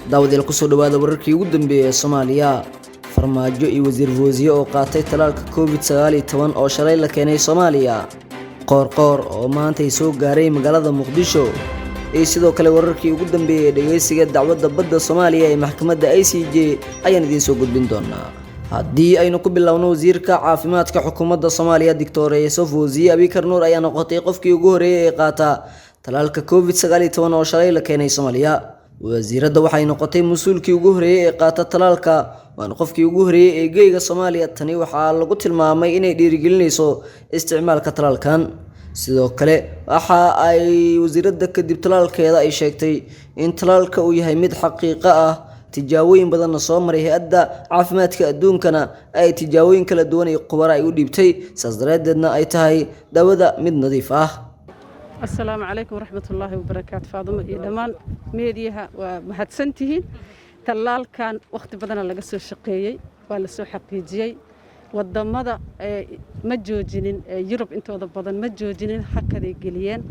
Daawadayaal, kusoo dhawaada wararkii ugu dambeeyay ee Soomaaliya. Farmaajo iyo Wasiir Fawziye oo qaatay talaalka Covid-19 oo shalay la keenay Soomaaliya. Qoorqoor oo maantay soo gaaray magaalada Muqdisho. Iyo sidoo kale wararkii ugu dambeeyay ee dhageysiga dacwadda badda Soomaaliya ee maxkamadda ICJ ayaan idiin soo gudbin doonaa. Haddii aynu ku bilowno, wasiirka caafimaadka xukuumadda Soomaaliya, Doctor Fawziye Abikar Nuur, ayaa noqotay qofkii ugu horreeyay ee qaata talaalka Covid-19 oo shalay la keenay Soomaaliya. Wasiiradda waxay noqotay mas-uulkii ugu horreeyay ee qaata talaalka, waana qofkii ugu horreeyay ee geyga Soomaaliya. Tani waxaa lagu tilmaamay inay dhiirigelinayso isticmaalka talaalkan. Sidoo kale waxa ay wasiiradda kadib talaalkeeda ay sheegtay in talaalka uu yahay mid xaqiiqo ah, tijaabooyin badanna soo maray, hay-adda caafimaadka adduunkana ay tijaabooyin kala duwan iyo khubaro ay u dhiibtay, saas daraadeedna ay tahay daawada mid nadiif ah. Asalaamu calaykum waraxmatullaahi wabarakaatu. Faadumo iyo dhammaan meediyaha waa mahadsantihiin. Tallaalkan wakhti badana laga soo shaqeeyey, waa la soo xaqiijiyey. Wadamada ma joojinin, Yurub intooda badan ma joojinin, hakaday geliyeen.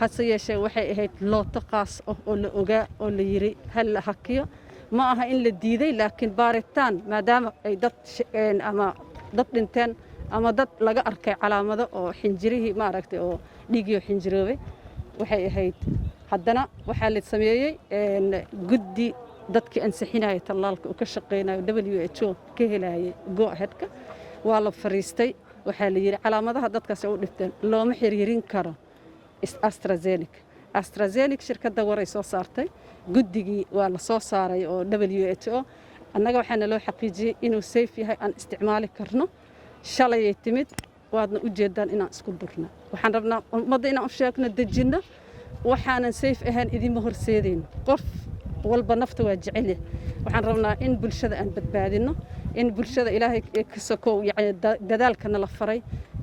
Hase yeeshee waxay ahayd looto qaas ah oo la ogaa oo la yiri hal la hakiyo. Ma aha in la diiday, laakiin baaritaan, maadaama ay dad ama dad dhinteen ama dad laga arkay calaamado oo xinjirihii maaragtay oo dhiigiyo xinjiroobay, waxay ahayd. Haddana waxaa la sameeyey guddi dadkii ansixinaya tallaalka uu ka shaqeynayo, WHO ka helayay go aheadka. Waa la fariistay, waxaa la yidhi calaamadaha dadkaasi u dhifteen looma xiriirin karo AstraZeneca. AstraZeneca shirkadda waray soo saartay, guddigii waa la soo saaray oo WHO. Annaga waxaana loo xaqiijiyey inuu safe yahay, aan isticmaali karno. Shalayay timid, waadna u jeedaan inaan isku durna. Waxaan rabnaa ummadda inaan u sheegno, dejinno. Waxaanan safe ahayn idinma horseedayno. Qof walba nafta waa jecelya. Waxaan rabnaa in bulshada aan badbaadinno, in bulshada Ilaahay ka sokow, yacni dadaalka nala faray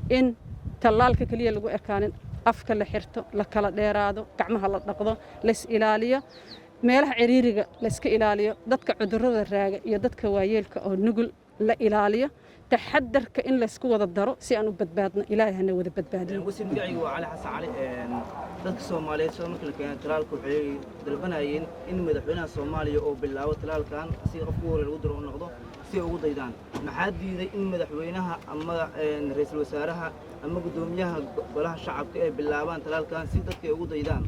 in tallaalka keliya lagu ekaanin, afka la xirto, la kala dheeraado, gacmaha la dhaqdo, lays ilaaliyo, meelaha ciriiriga layska ilaaliyo, dadka cudurrada raaga iyo dadka waayeelka oo nugul la ilaaliyo, taxadarka in laysku wada daro si aan u badbaadno. Ilaahay hana wada badbaadiyo. Wasiir, magacaygu waa Cali Xasan Cali. Dadka Soomaaliyeed soo markii la keenay talaalka waxay dalbanayeen in madaxweynaha Soomaaliya uu bilaabo talaalkan, si qofka ugu horreeya lagu diro u noqdo, si ay ugu daydaan. Maxaa diiday in madaxweynaha ama ra'iisul wasaaraha ama guddoomiyaha golaha shacabka ay bilaabaan talaalkan si dadka ay ugu daydaan?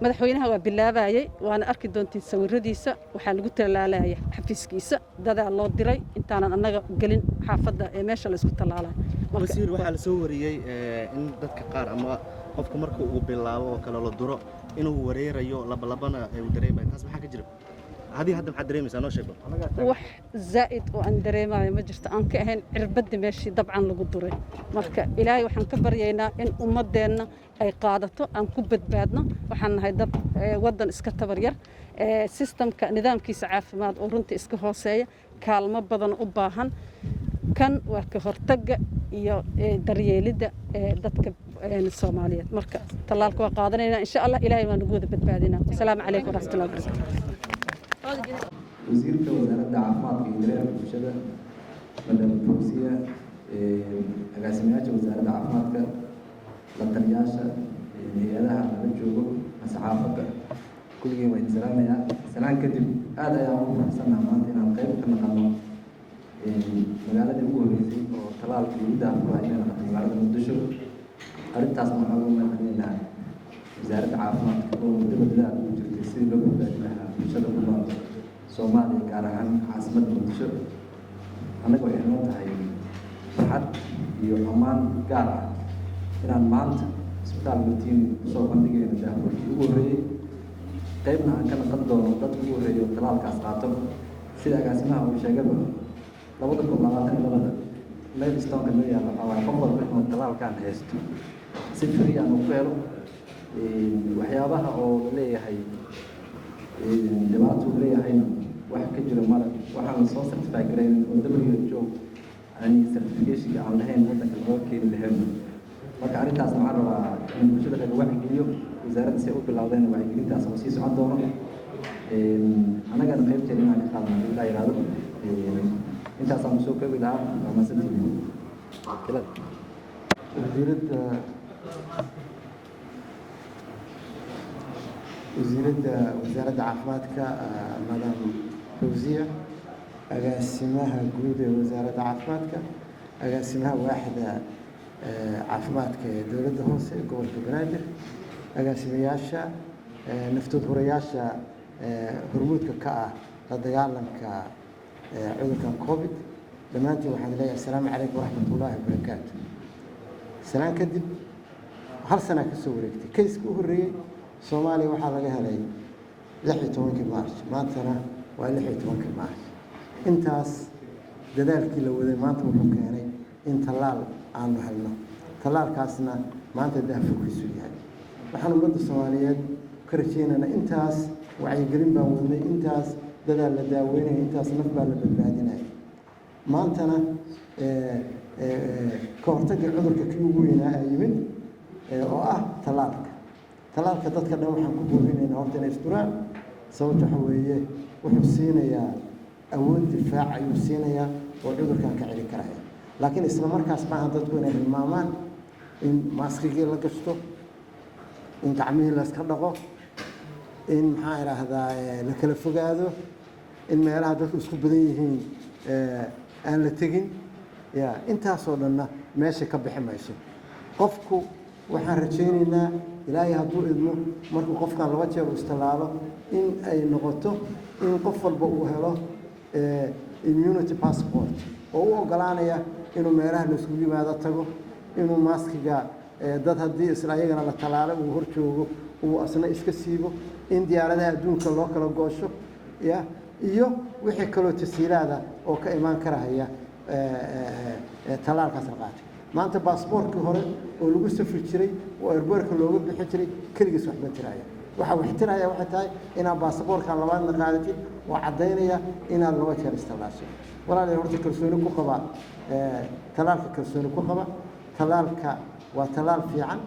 Madaxweynaha waa bilaabayey, waana arki doontiin sawiradiisa. Waxaa lagu tallaalaya xafiiskiisa, dadaa loo diray intaanan annaga gelin xaafadda ee meesha laysku tallaalayo. Wasiir, waxaa la soo wariyey in dadka qaar ama qofka marka uu bilaabo oo kale la duro inuu wareerayo, labalabana uu dareemayo. Taas maxaa ka jira? Hadii hadda maxaad dareemaysaa? Noo sheeg. Wax zaa'id oo aan dareemayo ma jirto, aan ka ahayn cirbadda meeshii dabcan lagu duray. Marka Ilaahay waxaan ka baryaynaa in ummaddeenna ay qaadato, aan ku badbaadno. Waxaan nahay dad waddan iska tabar yar, systemka nidaamkiisa caafimaad oo runtii iska hooseeya, kaalmo badan u baahan. Kan waa ka hortagga iyo daryeelidda dadka Soomaaliyeed. Marka tallaalka waa qaadanaynaa, insha Allah. Ilaahay waa nagu wada badbaadinaa. Asalaamu calaykum waraxmatullahi wabarakatu. Wasiirka Wasaaradda Caafimaadka iyo Daryeelka Bulshada, Madam Fawsiya, agaasimayaasha Wasaaradda Caafimaadka, la taliyaasha, hay-adaha nala joogo, saxaafadda, kulligeen waa idin salaamayaa. Salaan kadib, aad ayaan ugu faraxsannaha maanta inaan qayb ka naqano magaaladii ugu horreysay oo talaalka lagu daahfuro, inay noqoto magaalada Muqdisho. Arrintaasna waxaan ugu mahadcelinaynaa Wasaaradda Caafimaadka oo muddaba dadaal ugu jirtay sidii loo badbaadin lahaa bulshada ku nool Soomaaliya, gaar ahaan caasimadda Muqdisho. Annaga waxay noo tahay farxad iyo ammaan gaar ah inaan maanta Isbitaal Martiini kusoo bandhigayno daahfurkii ugu horreeyey, qaybna aan ka naqon doono dadka ugu horreeya oo talaalkaas qaato. Sida agaasimaha uu sheegaba, 2022-da milestoneka noo yaalla waxaa waaye qof walba inuu talaalkan haysto, si free aan uu ku helo. Waxyaabaha oo leeyahay dhibaato uu leeyahayna wax ka jira male. Waxaan soo certify garaynin oo WHO yani certificationka aan lahayn waddanka looga keeni lahayn. Marka arrintaasna waxaan rabaa in bulshada laga wacyigeliyo. Wasaaradda si ay u bilowdeen wacyigelintaas oo sii socon doono, annagana qaybteena inaan ka qaadano hadii la yidhaahdo. Intaasaan kusoo koobi lahaa. Waa mahadsantihiin. Wasiiradda. Wasiiradda Wasaaradda Caafimaadka, Madam Fawziya, agaasimaha guud ee Wasaaradda Caafimaadka, agaasimaha waaxda caafimaadka ee Dowladda Hoose ee Gobolka Banaadir, agaasimayaasha, naftood hurayaasha hormuudka ka ah la dagaalanka cudurkan COVID, dhammaantiin waxaan leeyahay assalaamu calaykum waraxmatullaahi wabarakaatu. Salaan kadib, hal sanaa ka soo wareegtay kayska u horreeyey Soomaaliya waxaa laga helay 16-kii March, maantana waa 16-kii March. Intaas dadaalkii la waday maanta wuxuu keenay in tallaal aanu helno, tallaalkaasna maanta daahfurkiisu yahay. Waxaan ummadda Soomaaliyeed ka rajaynaynaa, intaas wacyigelin baan wadnay, intaas dadaal la daaweynaya, intaas naf baa la badbaadinaya, maantana ka hortagga cudurka kii ugu weynaa aa yimid oo ah tallaalka. Tallaalka dadka dhan waxaan ku boorinaynaa horta inay isduraan. Sababta waxa weeye, wuxuu siinayaa awood difaac ayuu siinayaa oo cudurkan ka celin karaya. Laakiin isla markaas maaha dadku inay hilmaamaan in maaskigii la gashto, in gacmihii la iska dhaqo, in maxaa idhaahdaa la kala fogaado, in meelaha dadku isku badan yihiin aan la tegin. Ya intaasoo dhanna meesha ka bixi mayso. Qofku waxaan rajaynaynaa, Ilaahay hadduu idmo, markuu qofkan laba jeer uu istallaalo, in ay noqoto in qof walba uu helo immunity passport oo u oggolaanaya inuu meelaha la iskugu yimaado tago, inuu maaskiga dad haddii isla ayagana la tallaalo uu hor joogo uu asna iska siibo, in diyaaradaha adduunka loo kala goosho ya iyo wixii kaloo tasiilaada oo ka imaan karahaya tallaalkaas la qaatay. Maanta baasboorkii hore oo lagu safri jiray oo airportka looga bixi jiray keligiis waxba tiraya. Waxa wax tiraya waxay tahay inaad baasaboorkan labaadna qaadatid oo caddaynaya inaad laba jeer istallaashay. Walaalayaal, horta kalsooni ku qaba tallaalka, kalsooni ku qaba tallaalka. Waa tallaal fiican,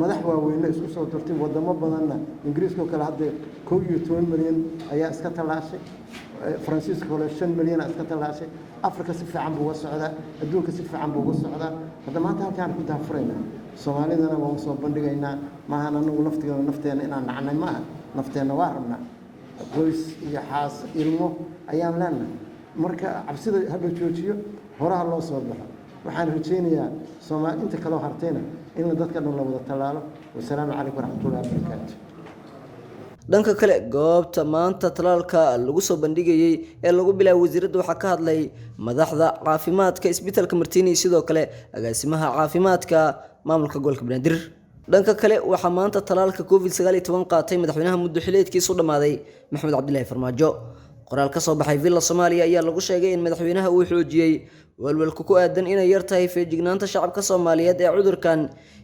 madax waaweyne isku soo durtay, wadamo badanna, Ingiriiska oo kale hadda 11 milyan ayaa iska tallaashay, Faransiiska kale 5 milyan iska tallaashay. Afrika si fiican buu uga socdaa, adduunka si fiican buu uga socdaa. Hadda maanta halkaan ku daahfuraynaa, Soomaalidana waan soo bandhigaynaa. Maahan anagu laftigeena nafteenna inaan nacnay maaha, nafteenna waa rabnaa, qoys iyo xaas ilmo ayaan leenahay. Marka cabsida hadha joojiyo, horaha loo soo baxo. Waxaan rajaynayaa Soomaali inta kaloo hartayna in dadka dhan la wada tallaalo. Wasalaamu calaykum waraxmatullahi wabarakaatu. Dhanka kale, goobta maanta talaalka lagu soo bandhigayey ee lagu bilaabay wasiiradda waxaa ka hadlay madaxda caafimaadka Isbitaalka Martini, sidoo kale agaasimaha caafimaadka maamulka gobolka Banaadir. Dhanka kale, waxaa maanta talaalka COVID-19 qaatay madaxweynaha muddo xileedkiisu dhammaaday, Maxamed Cabdilaahi Farmaajo. Qoraal ka soo baxay Villa Soomaaliya ayaa lagu sheegay in madaxweynaha uu xoojiyey walwalka ku aadan inay yar tahay feejignaanta shacabka Soomaaliyeed ee cudurkan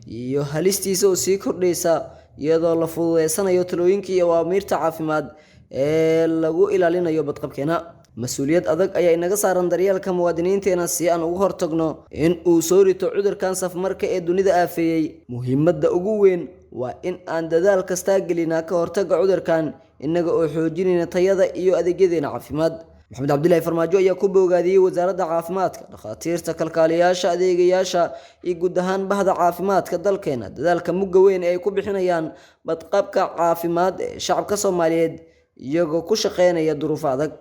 iyo halistiisa oo sii kordhaysa, iyadoo la fududeysanayo talooyinka iyo awaamiirta caafimaad ee lagu ilaalinayo badqabkeena. Mas-uuliyad adag ayaa inaga saaran daryeelka muwaadiniinteena si aan uga hortagno in uu soo rito cudurkan safmarka ee dunida aafeeyey. Muhiimadda ugu weyn waa in aan dadaal kastaa gelinaa ka hortagga cudurkan, innaga oo xoojinayna tayada iyo adeegyadeena caafimaad. Maxamed Cabdilaahi Farmaajo ayaa ku bogaadiyey wasaaradda caafimaadka, dhakhaatiirta, kalkaaliyaasha, adeegayaasha iyo guud ahaan bahda caafimaadka dalkeena dadaalka mugga weyn ee ay ku bixinayaan badqabka caafimaad ee shacabka Soomaaliyeed, iyagoo ku shaqeynaya duruufo adag.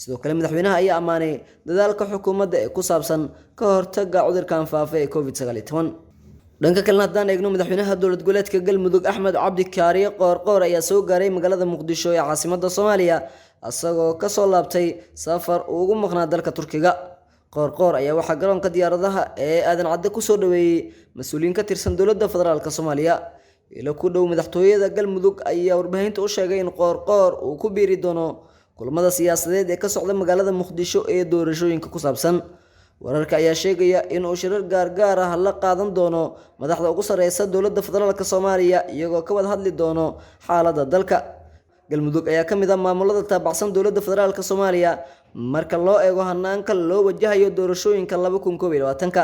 Sidoo kale, madaxweynaha ayaa ammaanay dadaalka xukuumadda ee ku saabsan ka hortagga cudurkan faafa ee COVID-19. Dhanka kalena, haddaan eegno, madaxweynaha dowlad goboleedka Galmudug, Axmed Cabdi Kaariye Qoorqoor, ayaa soo gaaray magaalada Muqdisho ee caasimadda Soomaaliya, isagoo kasoo laabtay safar uu ugu maqnaa dalka Turkiga. Qoorqoor ayaa waxaa garoonka diyaaradaha ee Aadan Cadde kusoo dhaweeyey mas-uuliyiin ka tirsan dowladda federaalka Soomaaliya. Ilo ku dhow madaxtooyada Galmudug ayaa warbaahinta u sheegay in Qoorqoor uu ku biiri doono kulamada siyaasadeed ee ka socda magaalada Muqdisho ee doorashooyinka ku saabsan. Wararka ayaa sheegaya in uu shirar gaargaar ah la qaadan doono madaxda ugu sareysa dowladda federaalka Soomaaliya, iyagoo ka wada hadli doono xaaladda dalka. Galmudug ayaa ka mid ah maamulada taabacsan dowladda federaalka Soomaaliya marka loo eego hanaanka loo wajahayo doorashooyinka 2021-ka.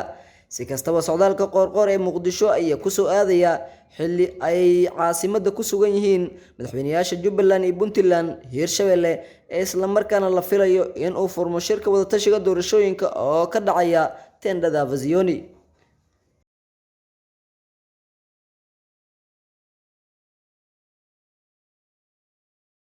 Si kastaba, socdaalka Qoorqoor ee Muqdisho ayaa kusoo aadaya xilli ay caasimadda ku sugan yihiin madaxweyneyaasha Jubbaland iyo Puntland, Hiirshabelle, ee islamarkaana la filayo in uu furmo shirka wadatashiga doorashooyinka oo ka dhacaya teendhada Afasiyooni.